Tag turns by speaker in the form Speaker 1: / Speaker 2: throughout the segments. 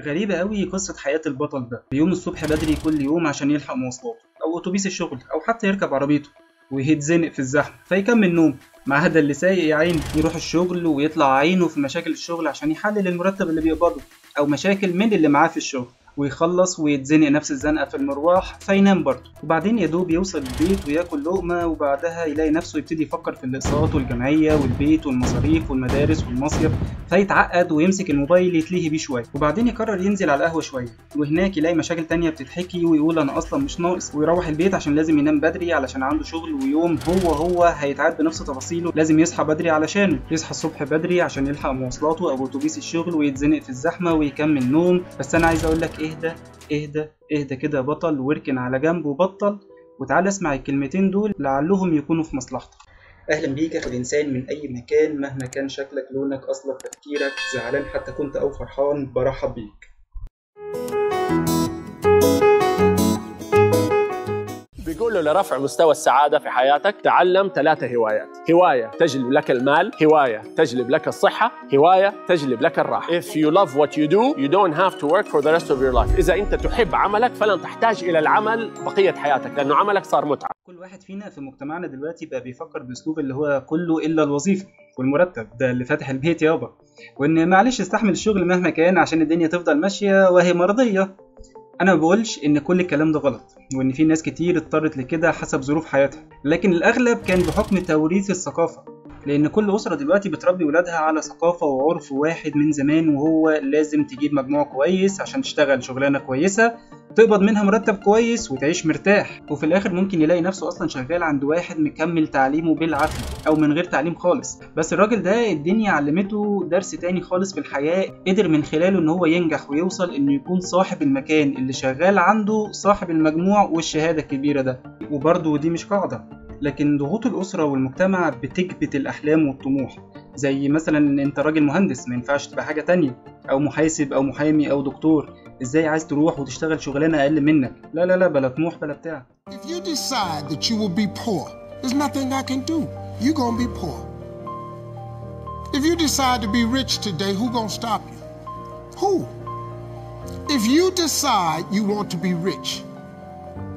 Speaker 1: غريبة قوي قصة حياة البطل ده. بيقوم الصبح بدري كل يوم عشان يلحق مواصلاته أو أتوبيس الشغل أو حتى يركب عربيته، ويتزنق في الزحمة فيكمل نوم مع هذا اللي سايق يا عيني. يروح الشغل ويطلع عينه في مشاكل الشغل عشان يحلل المرتب اللي بيقبضه أو مشاكل من اللي معاه في الشغل، ويخلص ويتزنق نفس الزنقة في المروح فينام برضه. وبعدين يا دوب يوصل البيت وياكل لقمة، وبعدها يلاقي نفسه يبتدي يفكر في الاقساط والجمعية والبيت والمصاريف والمدارس والمصيف، فيتعقد ويمسك الموبايل يتلهي بيه شوية. وبعدين يقرر ينزل على القهوة شوية، وهناك يلاقي مشاكل تانية بتتحكي ويقول أنا أصلا مش ناقص، ويروح البيت عشان لازم ينام بدري علشان عنده شغل ويوم هو هيتعاد بنفس تفاصيله، لازم يصحى بدري علشانه. يصحى الصبح بدري عشان يلحق مواصلاته أو أتوبيس الشغل ويتزنق في الزحمة ويكمل نوم. بس أنا عايز أقول لك اهدى اهدى اهدى كده يا بطل، واركن على جنب وبطل، وتعالى اسمع الكلمتين دول لعلهم يكونوا في مصلحتك. اهلا بيك اخي الانسان من اي مكان، مهما كان شكلك لونك اصلك تفكيرك، زعلان حتى كنت او فرحان، برحب بيك.
Speaker 2: بيقولوا لرفع مستوى السعادة في حياتك تعلم 3 هوايات: هواية تجلب لك المال، هواية تجلب لك الصحة، هواية تجلب لك الراحة. If you love what you do, you don't have to work for the rest of your life. إذا أنت تحب عملك فلن تحتاج إلى العمل بقية حياتك، لأنه عملك صار متعة.
Speaker 1: كل واحد فينا في مجتمعنا دلوقتي بقى بيفكر بأسلوب اللي هو كله إلا الوظيفة والمرتب ده اللي فاتح البيت يابا، وإن معلش استحمل الشغل مهما كان عشان الدنيا تفضل ماشية وهي مرضية. انا ما بقولش ان كل الكلام ده غلط، وان في ناس كتير اضطرت لكده حسب ظروف حياتها، لكن الاغلب كان بحكم توريث الثقافة، لان كل اسره دلوقتي بتربي ولادها على ثقافة وعرف واحد من زمان، وهو لازم تجيب مجموع كويس عشان تشتغل شغلانة كويسة تقبض منها مرتب كويس وتعيش مرتاح. وفي الاخر ممكن يلاقي نفسه اصلا شغال عند واحد مكمل تعليمه بالعافية او من غير تعليم خالص، بس الراجل ده الدنيا علمته درس تاني خالص في الحياة، قدر من خلاله ان هو ينجح ويوصل انه يكون صاحب المكان اللي شغال عنده، صاحب المجموع والشهادة الكبيرة ده. وبرده دي مش قاعدة، لكن ضغوط الأسرة والمجتمع بتكبت الأحلام والطموح، زي مثلا إن أنت راجل مهندس ما ينفعش تبقى حاجة تانية، أو محاسب أو محامي أو دكتور، إزاي عايز تروح وتشتغل شغلانة أقل منك؟ لا لا لا، بلا طموح بلا بتاع.
Speaker 3: If you decide that you will be poor, there's nothing I can do. You're gonna be poor. If you decide to be rich today, who gonna stop you? Who? If you decide you want to be rich,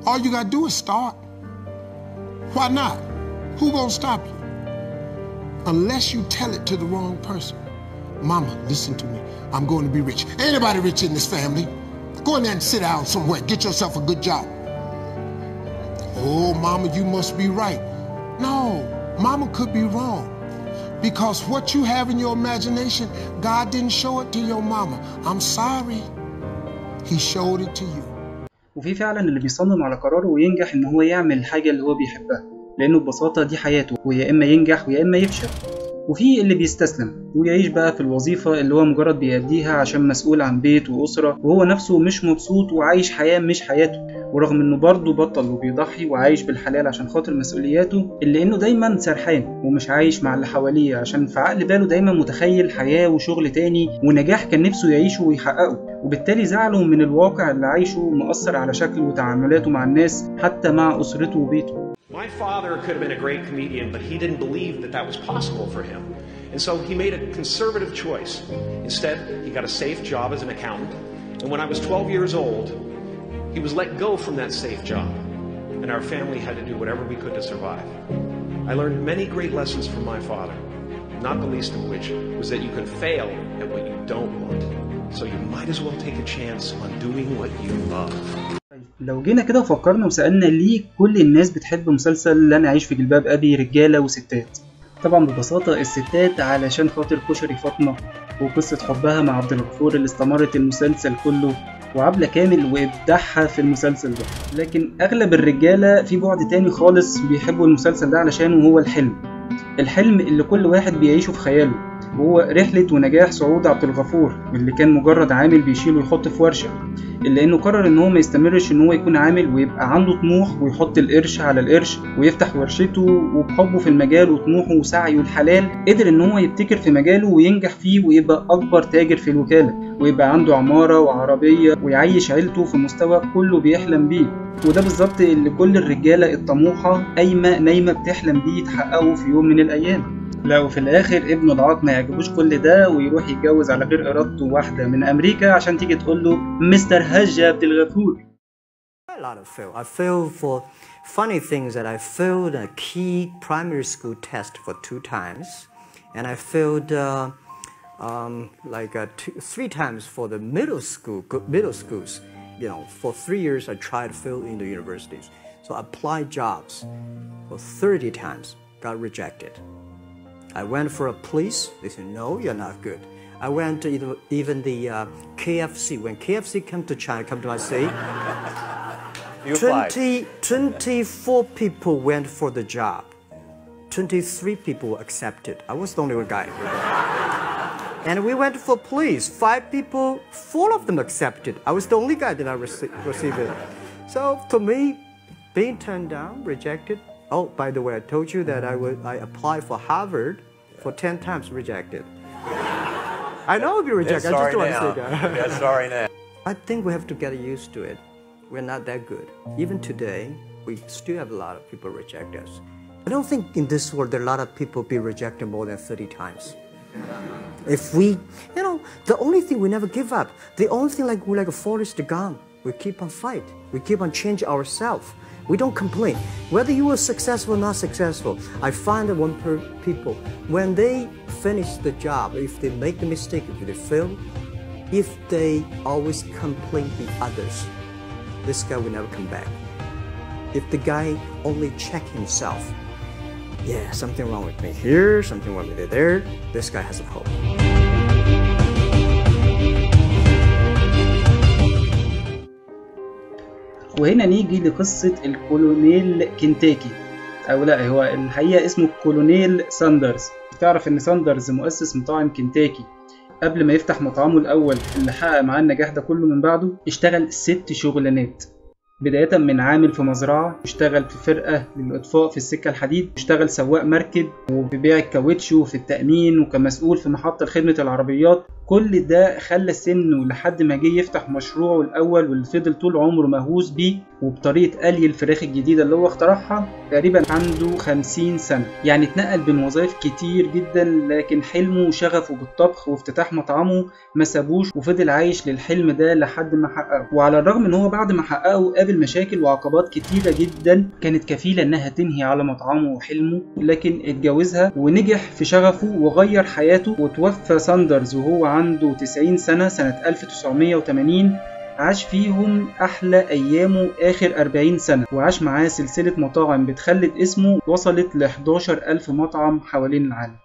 Speaker 3: all you gotta do is start. Why not? Who gonna stop you? Unless you tell it to the wrong person. Mama, listen to me. I'm going to be rich. Ain't nobody rich in this family. Go in there and sit down somewhere. Get yourself a good job. Oh, mama, you must be right. No, mama could be wrong. Because what you have in your imagination, God didn't show it to your mama. I'm sorry. He showed it to you.
Speaker 1: وفي فعلا اللي بيصمم على قراره وينجح ان هو يعمل الحاجة اللي هو بيحبها، لانه ببساطة دي حياته، ويا اما ينجح ويا اما يفشل. وفي اللي بيستسلم ويعيش بقى في الوظيفة اللي هو مجرد بيأديها عشان مسؤول عن بيت وأسرة، وهو نفسه مش مبسوط وعايش حياة مش حياته، ورغم انه برضه بطل وبيضحي وعايش بالحلال عشان خاطر مسؤولياته، الا انه دايما سرحان ومش عايش مع اللي حواليه، عشان في عقل باله دايما متخيل حياة وشغل تاني ونجاح كان نفسه يعيشه ويحققه، وبالتالي زعله من الواقع اللي عايشه مأثر على شكله وتعاملاته مع الناس حتى مع أسرته وبيته.
Speaker 4: My father could have been a great comedian, but he didn't believe that that was possible for him. And so he made a conservative choice. Instead, he got a safe job as an accountant. And when I was 12 years old, he was let go from that safe job. And our family had to do whatever we could to survive. I learned many great lessons from my father, not the least of which was that you can fail at what you don't want. So you might as well take a chance on doing what you love.
Speaker 1: لو جينا كده وفكرنا وسألنا ليه كل الناس بتحب مسلسل لن أعيش في جلباب أبي رجالة وستات؟ طبعا ببساطة الستات علشان خاطر كشري فاطمة وقصة حبها مع عبد الغفور اللي استمرت المسلسل كله، وعبلة كامل وإبداعها في المسلسل ده. لكن أغلب الرجالة في بعد تاني خالص بيحبوا المسلسل ده علشان هو الحلم، الحلم اللي كل واحد بيعيشه في خياله، وهو رحلة ونجاح صعود عبد الغفور اللي كان مجرد عامل بيشيل ويحط في ورشة، إلا إنه قرر إن هو ما يستمرش إن هو يكون عامل ويبقى عنده طموح ويحط القرش على القرش ويفتح ورشته، وبحبه في المجال وطموحه وسعيه الحلال قدر إن هو يبتكر في مجاله وينجح فيه ويبقى أكبر تاجر في الوكالة، ويبقى عنده عمارة وعربية ويعيش عيلته في مستوى كله بيحلم بيه. وده بالظبط اللي كل الرجالة الطموحة قايمة نايمة بتحلم بيه تحققه في يوم من الأيام. لا وفي الاخر ابنه العاق ما يعجبوش كل ده ويروح يتجوز على غير ارادته واحدة من امريكا عشان تيجي تقول له مستر هجة عبد الغفور.
Speaker 5: A lot of fail. I failed for funny things that I failed a key primary school test for 2 times, and I failed 3 times for the middle schools. You know, for 3 years I tried to fill in the universities. So I applied jobs for 30 times, got rejected. I went for a police. They said, no, you're not good. I went to even the KFC. When KFC came to China, come to my city, 24 people went for the job. 23 people accepted. I was the only one guy. And we went for police. 5 people, 4 of them accepted. I was the only guy that I received it. So to me, being turned down, rejected. Oh, by the way, I told you that I applied for Harvard for 10 times, rejected. I know I'll be rejected. I just don't want to say that.
Speaker 6: Yeah, sorry now.
Speaker 5: I think we have to get used to it. We're not that good. Even today, we still have a lot of people reject us. I don't think in this world there are a lot of people be rejected more than 30 times. If we, you know, the only thing we never give up, the only thing like we're like a Forrest Gump, we keep on fight, we keep on change ourselves. We don't complain. Whether you are successful or not successful, I find that one per people, when they finish the job, if they make the mistake, if they fail, if they always complain to others, this guy will never come back. If the guy only check himself, yeah, something wrong with me here, something wrong with me there, this guy has a hope.
Speaker 1: وهنا نيجي لقصة الكولونيل كنتاكي، أو لا هو الحقيقة اسمه الكولونيل ساندرز. تعرف إن ساندرز مؤسس مطاعم كنتاكي قبل ما يفتح مطعمه الأول اللي حقق معاه النجاح ده كله من بعده اشتغل 6 شغلانات، بداية من عامل في مزرعة، اشتغل في فرقة للإطفاء في السكة الحديد، اشتغل سواق مركب، وفي بيع الكاوتش، وفي التأمين، وكمسؤول في محطة خدمة العربيات. كل ده خلى سنة لحد ما جه يفتح مشروعه الأول واللي فضل طول عمره مهووس بيه، وبطريقة قلي الفراخ الجديدة اللي هو اخترعها تقريبا عنده 50 سنة. يعني اتنقل بين وظائف كتير جدا، لكن حلمه وشغفه بالطبخ وافتتاح مطعمه ما سابوش، وفضل عايش للحلم ده لحد ما حققه. وعلى الرغم ان هو بعد ما حققه قابل مشاكل وعقبات كتيرة جدا كانت كفيلة انها تنهي على مطعمه وحلمه، لكن اتجوزها ونجح في شغفه وغير حياته. وتوفى ساندرز وهو عنده 90 سنة سنة 1980، عاش فيهم أحلى أيامه آخر 40 سنة، وعاش معاه سلسلة مطاعم بتخلد اسمه وصلت ل 11,000 مطعم حوالين العالم.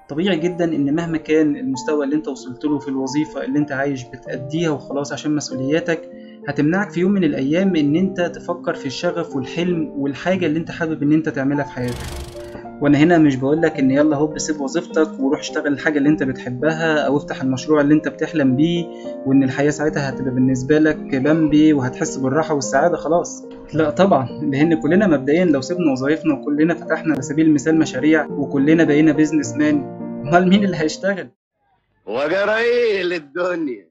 Speaker 1: طبيعي جدا إن مهما كان المستوى اللي انت وصلت له في الوظيفة اللي انت عايش بتأديها وخلاص عشان مسؤولياتك، هتمنعك في يوم من الأيام إن انت تفكر في الشغف والحلم والحاجة اللي انت حابب إن انت تعملها في حياتك. وانا هنا مش بقولك ان يلا هوب سيب وظيفتك وروح اشتغل الحاجة اللي انت بتحبها او افتح المشروع اللي انت بتحلم بيه، وان الحياة ساعتها هتبقى بالنسبة لك بامبي وهتحس بالراحة والسعادة خلاص. لا طبعا، لان كلنا مبدئيا لو سيبنا وظايفنا وكلنا فتحنا على سبيل المثال مشاريع وكلنا بقينا business man، امال مين اللي هيشتغل؟
Speaker 7: وجرى ايه للدنيا؟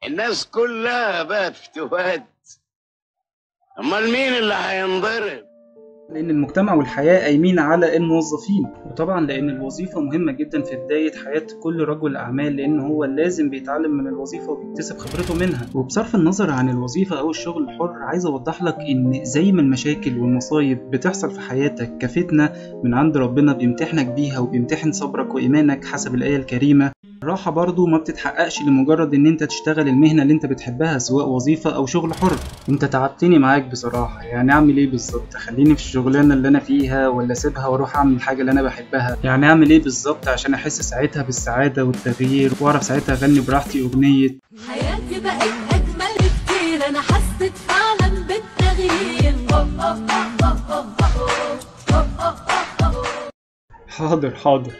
Speaker 7: الناس كلها بقت فتوات، امال مين اللي هينضرب؟
Speaker 1: لأن المجتمع والحياة قايمين على الموظفين. وطبعا لأن الوظيفة مهمة جدا في بداية حياة كل رجل أعمال، لأن هو لازم بيتعلم من الوظيفة وبيكتسب خبرته منها. وبصرف النظر عن الوظيفة أو الشغل الحر، عايز أوضح لك إن زي ما المشاكل والمصايب بتحصل في حياتك كفتنة من عند ربنا بيمتحنك بيها وبيمتحن صبرك وإيمانك حسب الآية الكريمة، الراحة برضو ما بتتحققش لمجرد ان انت تشتغل المهنة اللي انت بتحبها سواء وظيفة او شغل حر. انت تعبتني معاك بصراحة، يعني اعمل ايه بالظبط؟ خليني في الشغلانة اللي انا فيها ولا اسيبها واروح اعمل الحاجة اللي انا بحبها؟ يعني اعمل ايه بالظبط عشان احس ساعتها بالسعادة والتغيير واعرف ساعتها اغني براحتي اغنية
Speaker 8: حياتي بقت اجمل كتير، انا حسيت فعلا بالتغيير.
Speaker 1: حاضر حاضر.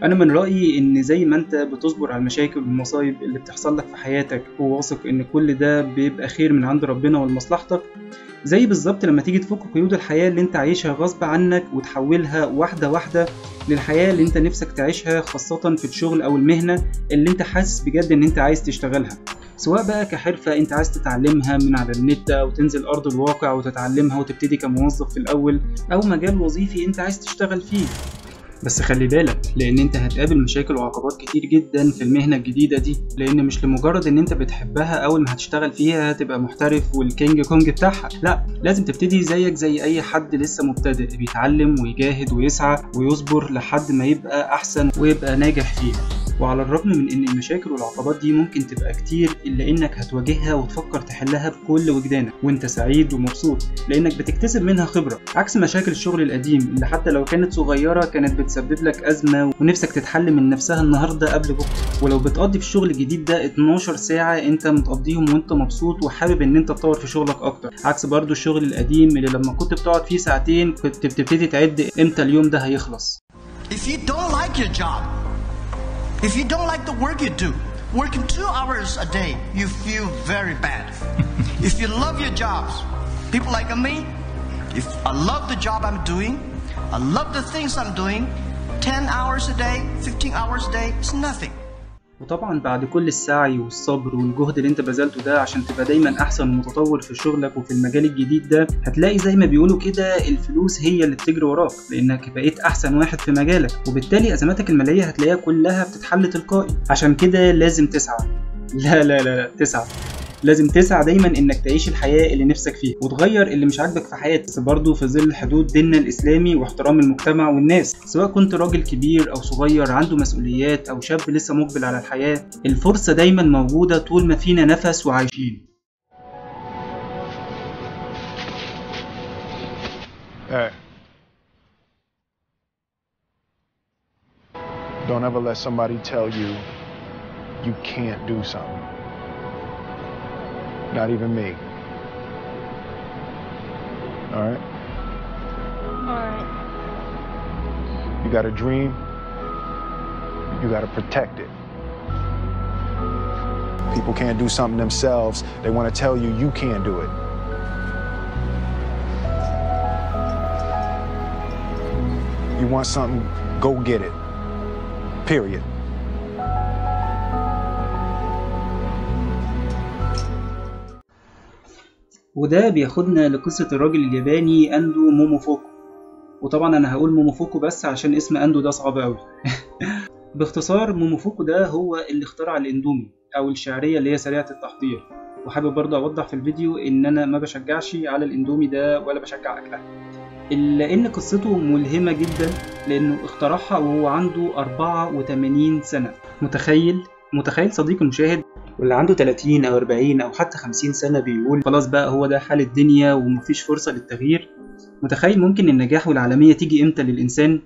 Speaker 1: أنا من رأيي إن زي ما أنت بتصبر على المشاكل والمصايب اللي بتحصل لك في حياتك وواثق إن كل ده بيبقى خير من عند ربنا ولمصلحتك، زي بالظبط لما تيجي تفك قيود الحياة اللي أنت عايشها غصب عنك وتحولها واحدة واحدة للحياة اللي أنت نفسك تعيشها، خاصة في الشغل أو المهنة اللي أنت حاسس بجد إن أنت عايز تشتغلها، سواء بقى كحرفة أنت عايز تتعلمها من على النت أو تنزل أرض الواقع وتتعلمها وتبتدي كموظف في الأول، أو مجال وظيفي أنت عايز تشتغل فيه. بس خلي بالك، لان انت هتقابل مشاكل وعقبات كتير جدا في المهنة الجديدة دي، لان مش لمجرد ان انت بتحبها اول ما هتشتغل فيها هتبقى محترف والكينج كونج بتاعها، لا، لازم تبتدي زيك زي اي حد لسه مبتدئ بيتعلم ويجاهد ويسعى ويصبر لحد ما يبقى احسن ويبقى ناجح فيها. وعلى الرغم من ان المشاكل والعقبات دي ممكن تبقى كتير، الا انك هتواجهها وتفكر تحلها بكل وجدانك وانت سعيد ومبسوط، لانك بتكتسب منها خبرة، عكس مشاكل الشغل القديم اللي حتى لو كانت صغيرة كانت بتسبب لك ازمة ونفسك تتحل من نفسها النهاردة قبل بكرة. ولو بتقضي في الشغل الجديد ده 12 ساعة انت متقضيهم وانت مبسوط وحابب ان انت تطور في شغلك اكتر، عكس برضو الشغل القديم اللي لما كنت بتقعد فيه ساعتين كنت بتبتدي تعد امتى اليوم ده هيخلص.
Speaker 6: If you don't like your job, if you don't like the work you do, working 2 hours a day, you feel very bad. If you love your jobs, people like me, if I love the job I'm doing, I love the things I'm doing, 10 hours a day, 15 hours a day, it's nothing.
Speaker 1: وطبعا بعد كل السعي والصبر والجهد اللي انت بذلته ده عشان تبقى دايما احسن ومتطور في شغلك وفي المجال الجديد ده، هتلاقي زي ما بيقولوا كده الفلوس هي اللي بتجري وراك، لانك بقيت احسن واحد في مجالك، وبالتالي ازماتك المالية هتلاقيها كلها بتتحل تلقائي. عشان كده لازم تسعى، لا لا لا لا تسعى، لازم تسعى دايما انك تعيش الحياة اللي نفسك فيها وتغير اللي مش عاجبك في حياتك، بس برضه في ظل حدود ديننا الاسلامي واحترام المجتمع والناس. سواء كنت راجل كبير او صغير عنده مسؤوليات او شاب لسه مقبل على الحياة، الفرصة دايما موجودة طول ما فينا نفس وعايشين.
Speaker 9: Hey. Don't ever let somebody tell you you can't do something. Not even me. All right?
Speaker 10: All right.
Speaker 9: You got a dream, you got to protect it. People can't do something themselves. They want to tell you you can't do it. You want something, go get it. Period.
Speaker 1: وده بياخدنا لقصة الراجل الياباني أندو موموفوكو. وطبعا أنا هقول موموفوكو بس عشان اسم أندو ده صعب أوي. باختصار موموفوكو ده هو اللي اخترع الاندومي أو الشعرية اللي هي سريعة التحضير. وحابب برضه أوضح في الفيديو إن أنا ما بشجعش على الاندومي ده ولا بشجع أكلها، إلا إن قصته ملهمة جدا لأنه اخترعها وهو عنده 84 سنة. متخيل صديقي المشاهد واللي عنده 30 أو 40 أو حتى 50 سنة بيقول خلاص بقى هو ده حال الدنيا ومفيش فرصة للتغيير؟ متخيل ممكن النجاح والعالمية تيجي إمتى للإنسان؟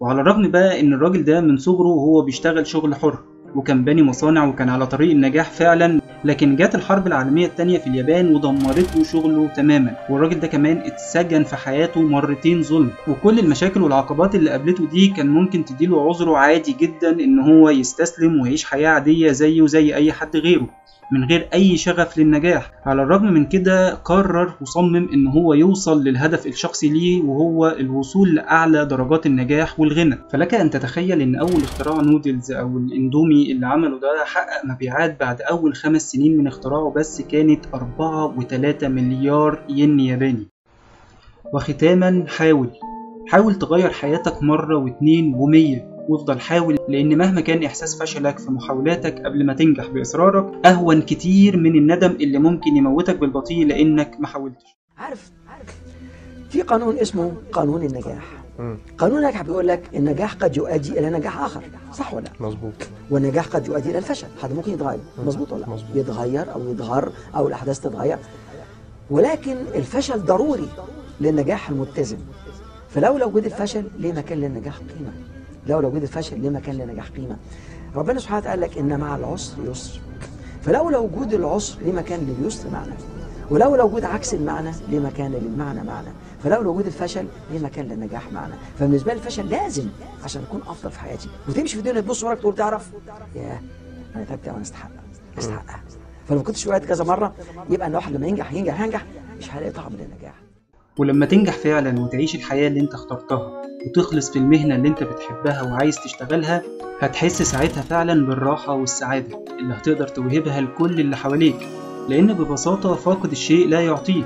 Speaker 1: وعلى الرغم بقى إن الراجل ده من صغره وهو بيشتغل شغل حر وكان باني مصانع وكان على طريق النجاح فعلا، لكن جت الحرب العالمية التانية في اليابان ودمرته شغله تماما، والراجل ده كمان اتسجن في حياته مرتين ظلم، وكل المشاكل والعقبات اللي قابلته دي كان ممكن تديله عذره عادي جدا ان هو يستسلم ويعيش حياة عادية زيه زي اي حد غيره من غير اي شغف للنجاح. على الرغم من كده قرر وصمم ان هو يوصل للهدف الشخصي ليه، وهو الوصول لاعلى درجات النجاح والغنى. فلك ان تتخيل ان اول اختراع نودلز او الاندومي اللي عمله ده حقق مبيعات بعد اول 5 سنين من اختراعه بس كانت 4.3 مليار ين ياباني. وختاما حاول تغير حياتك مرة و2 و100، وافضل حاول، لان مهما كان احساس فشلك في محاولاتك قبل ما تنجح باصرارك اهون كتير من الندم اللي ممكن يموتك بالبطيء لانك ما حاولتش.
Speaker 11: عارف في قانون اسمه قانون النجاح. قانون النجاح بيقول لك النجاح قد يؤدي الى نجاح اخر، صح ولا لا؟
Speaker 9: مظبوط.
Speaker 11: والنجاح قد يؤدي الى الفشل، هذا ممكن يتغير، مظبوط ولا لا؟ يتغير او يتغر او الاحداث تتغير، ولكن الفشل ضروري للنجاح المتزن. فلولا وجود الفشل ليه ما كان للنجاح قيمة؟ لولا وجود الفشل ليه ما كان للنجاح قيمة؟ ربنا سبحانه وتعالى قال لك إن مع العسر يسر، فلولا وجود العسر ليه ما كان لليسر معنى؟ ولولا وجود عكس المعنى ليه ما كان للمعنى معنى؟ فلولا وجود الفشل ليه ما كان للنجاح معنى؟ فبالنسبة لي الفشل لازم عشان أكون أفضل في حياتي، وتمشي في الدنيا تبص وراك تقول تعرف ياه أنا تعبت وأنا أستحقها. فلو ما كنتش وقعت كذا مرة يبقى إن الواحد لما ينجح ينجح ينجح مش هيلاقي طعم للنجاح.
Speaker 1: ولما تنجح فعلا وتعيش الحياة اللي انت اخترتها وتخلص في المهنة اللي انت بتحبها وعايز تشتغلها، هتحس ساعتها فعلا بالراحة والسعادة اللي هتقدر توهبها لكل اللي حواليك، لأن ببساطة فاقد الشيء لا يعطيه.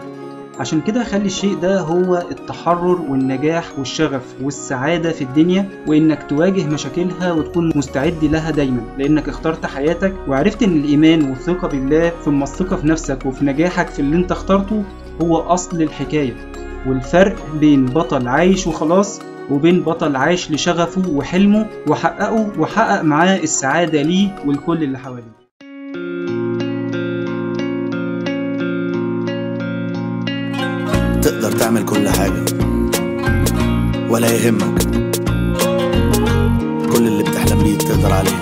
Speaker 1: عشان كده خلي الشيء ده هو التحرر والنجاح والشغف والسعادة في الدنيا، وإنك تواجه مشاكلها وتكون مستعد لها دايما، لأنك اخترت حياتك وعرفت إن الإيمان والثقة بالله ثم الثقة في نفسك وفي نجاحك في اللي انت اخترته هو أصل الحكاية، والفرق بين بطل عايش وخلاص وبين بطل عايش لشغفه وحلمه وحققه وحقق معاه السعادة ليه ولكل اللي حواليه.
Speaker 12: تقدر تعمل كل حاجة ولا يهمك، كل اللي بتحلم بيه تقدر عليه.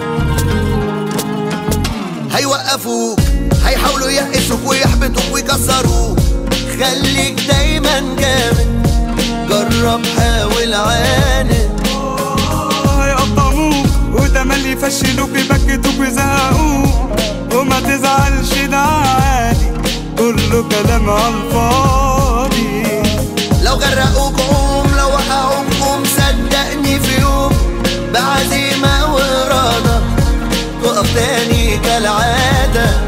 Speaker 13: هيوقفوك، هيحاولوا ييأسوك ويحبطوك ويكسروك، خليك دايما جامد، جرب حاول عاند.
Speaker 14: هيقطعوك وتملي يفشلوك يبكتوك ويزهقوك، وما تزعلش ده عادي، كله كلام عالفاضي.
Speaker 13: لو غرقوك قوم، لو وقعوك قوم، صدقني في يوم بعزيمة وإرادة تقف تاني كالعادة.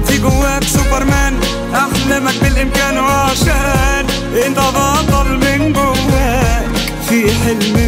Speaker 14: في جواك سوبرمان، أحلامك بالإمكان، وعشان انت بطل من جواك في حلم.